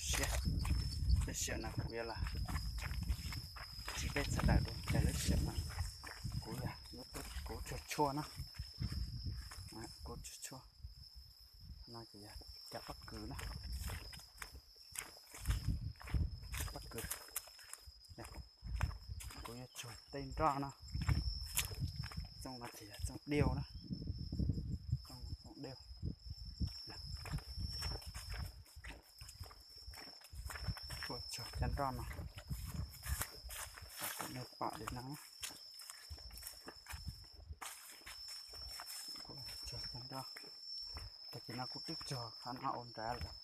Siab, lub sij hawm no kuv yuav los tsis peb txhaj dawm dua ces lub sij hawm no kuv, kuv tsuag tshuaj na, kuv tsuag tshuaj no ces yog cov pob kws na, pob kws. Kuv yuav tsuag tej nroj no, txooj no ces yog txooj diau na, txooj diau. Kuv tsuag cov nroj no, nej pom li no, tsuag cov nroj. Tag kis no kuv twb tsuag qhov no ua nrad lawm.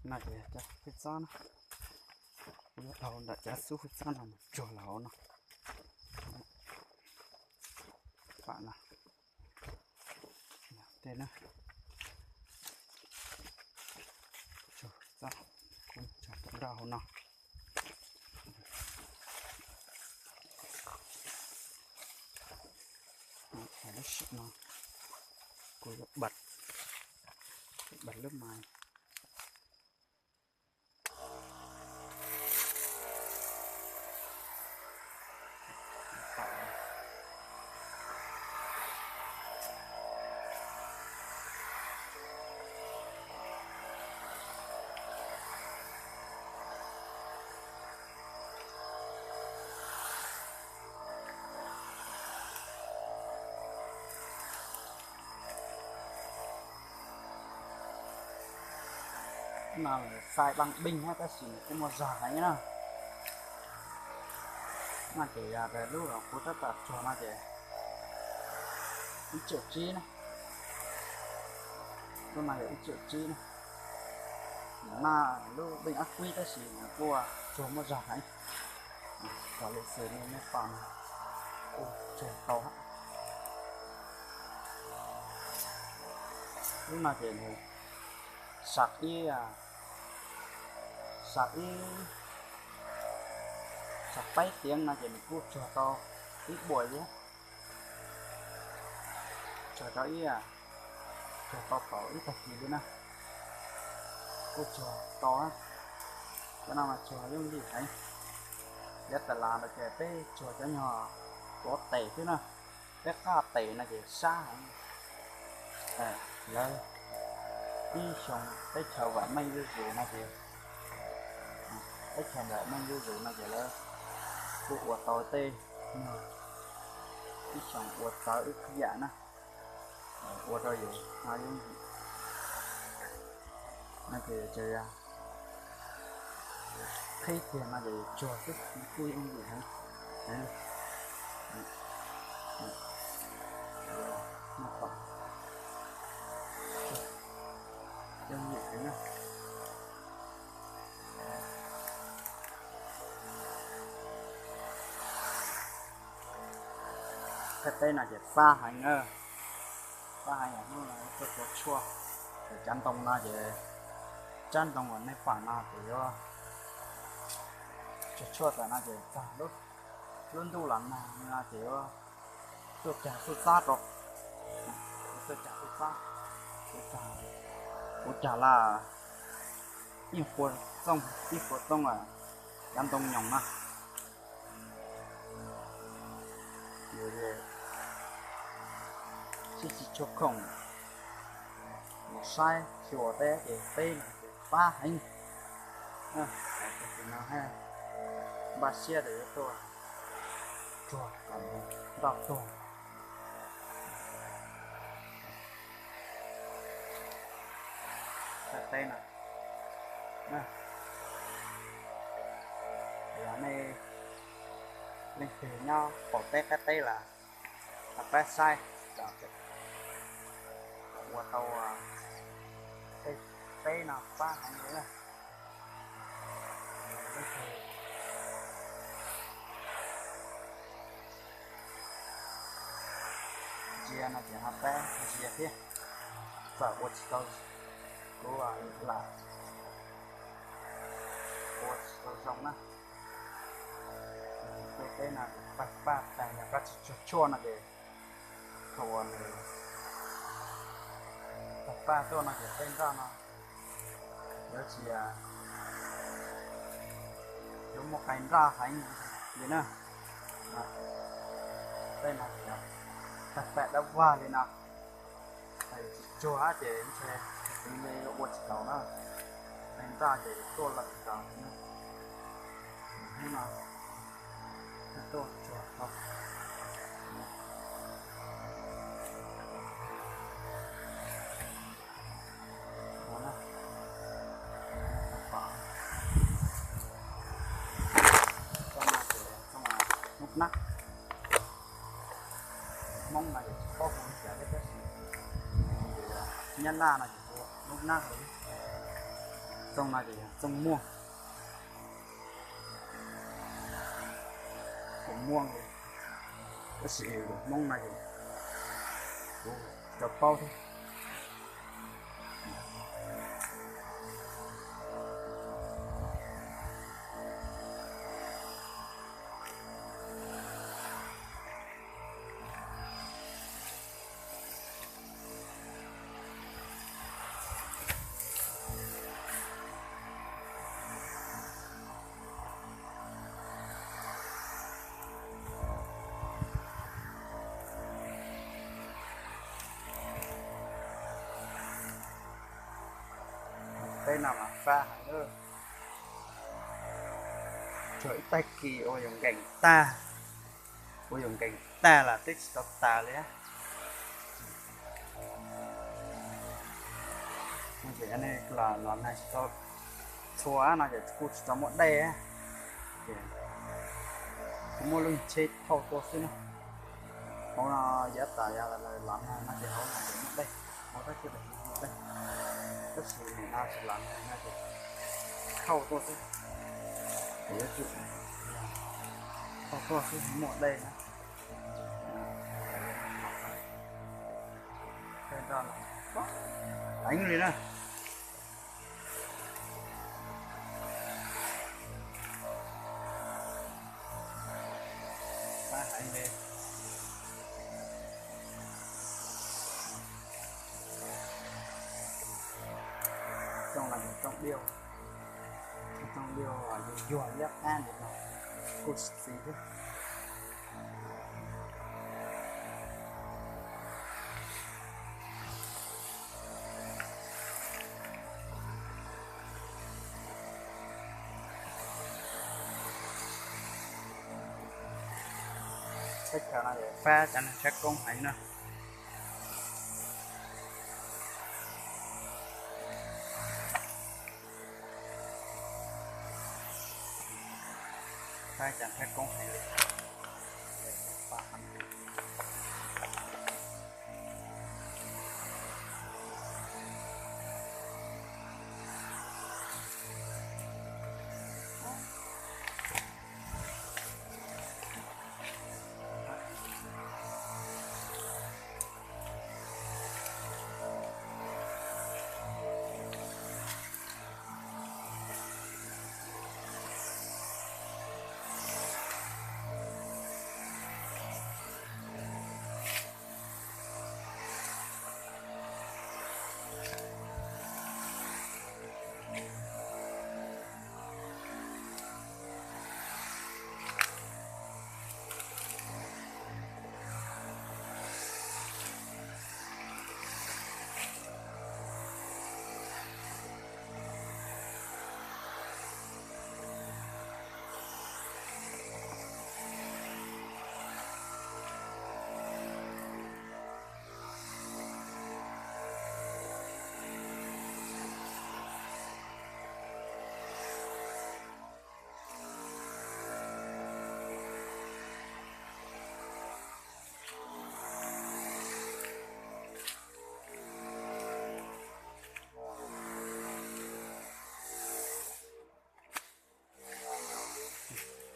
No ces yog cov hwj txob na, kuv yuav dhau ntawm cov xub hwj txob no mus tsuag los hauv no. Pam no, tej na, tsuag txob, kuv tsuag cov nroj hauv no. Lub sij hawm no kuv yuav bật, bật lub mais. No lawv xais bang bing na tab sis nws kuj muaj zog heev na. No ces yog lub kuv tab tom tsuag no ces ib triệu tsib na. Lub no yog ib triệu tsib na. Nws noj lub beej ob kuib tab sis nws kuj tsuag muaj zog heev. Xws li nej pom no, kuj tsuag tau. Lub no ces nws sawv ib, sawv ib, sawv peb tiav no ces nws kuj tsuag tau ib buam li. Tsuag tau ib, tsuag tau thaum ib tag kis li na. Kuj tsuag tau, cov no mas tsuag yooj yim heev. Yav tas los ntawd ces peb tsuag cov nyuag tuav tes xwb na, peb qaj tes no ces sab heev. Lawv ib xyoo teb chaws vam meej zuj zus no ces, teb chaws vam meej zuj zus no ces lawv kuj ua tau tej nyuag, ib xyoo ua txawv ib qhib yam na, ua rau yus yooj yim. No ces tsuas yog qhib kiag no ces tsuag xwb, kuj yooj yim heev. Yooj yim heev na. Qhab teb no ces fab heev na, fab heev yam hnub no tuaj tua tshuaj. Ces cov ntoo no ces, tsab ntoo uas nej pom no ces yuav tsuag tshuaj tas no ces txog lub ntuj los nag no ces yuav tuaj cag xuj txab rau, tuaj cag xuj txab, kuv cag, kuv cag laj ib puas txooj, ib puas txooj cov ntoo nyoos na. Sib tsis tshua khoom mus saib xyuas teb ces teb no ces fab heev. Tus no npaj siab tias yuav tuaj tsuag kom ntau tuag. Qhab teb no, yog nej leej twg nyob qaum teb qab teb los ho pab saib, ua tau tej teb no fab heev li. Ntsia no ces ho pab ntsia thiab, txawm ua tsis tau, kuv lam ua tsis tau zoo na. Tej teb no paj paj tas yog koj tsis tsuag tshuaj no ces thaum uas nws tag Paj tuaj no ces tej nroj no yuav tsis, yuav muaj qee nroj heev li na. Tej no ces tag pam dab vag li no, tsis tsuag ces ntshe txiv li ua tsis tau na. Qee nroj ces tuaj lawm tsis tau li na. Hnub no tuaj tsuag tau. Hnub nab, Hmoob no ces tsis paub hu li cas thiab tab sis nyab laj no ces hu hnub nab li. Txooj no ces yog txooj muaj, hu muaj li, tab sis Hmoob no ces kuv tsis tau paub thiab. Peb no mas fab heev, tsuag ib tag kis ua yuav nkees tag, ua yuav nkees tag los twb tsis tau tas li. Ces nej los nag tsis tau txhua no ces kuj tsis tau muaj dej, ces kuv muab lub tsheb thauj tuaj xwb na. Hauv no yav tas yav los nag no ces hauv no ces muaj dej, hauv tab tsis muaj dej, tab sis nim no tsis los nag no ces thauj tuaj xwb, ces yuav tsum thauj tuaj xwb muaj dej na. Heev li na. Fab heev li. Tsooj no tsooj diaj, tsooj diaj yuag yuag liab qab ntawd no kuj tsis txi thiab. Teb chaws no fab cov neeg tshab koob heev na. Fab cov tshab koob heev li.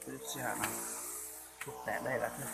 Twb sij hawm no kuj tas dej lawm thiab.